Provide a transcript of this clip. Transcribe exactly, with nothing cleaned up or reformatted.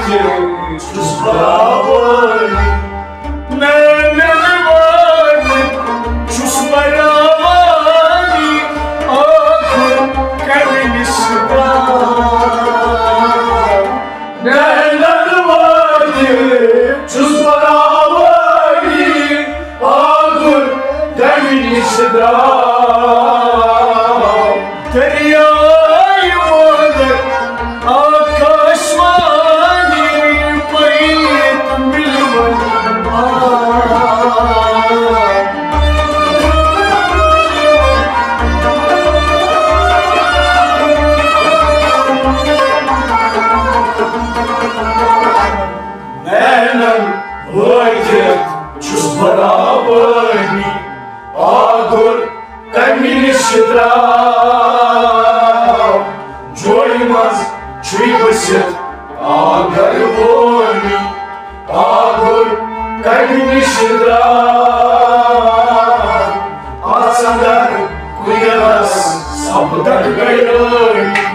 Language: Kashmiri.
چھُس براوٲنی، نینن وٲتِتھ چھُس براوٲنی، آخر کمہِ نِش درٛاو؟ نینن وٲتِتھ چھُس براوٲنی، آخر کمہِ نِش درٛاو؟ دریاے وولکھ آکاش وانی، پٔیِتھ مِلوَن آو۔ نینن وٲتِتھ چھُس براوٲنی، آخر کمہِ نِش درٛاو؟ جوڑِ منٛز چھُے بٔسِتھ آنگن وٲنی، آخر کمہِ نِش درٛاو؟ اژھ اندر کُلٮ۪س سپدن گٔیٲنی۔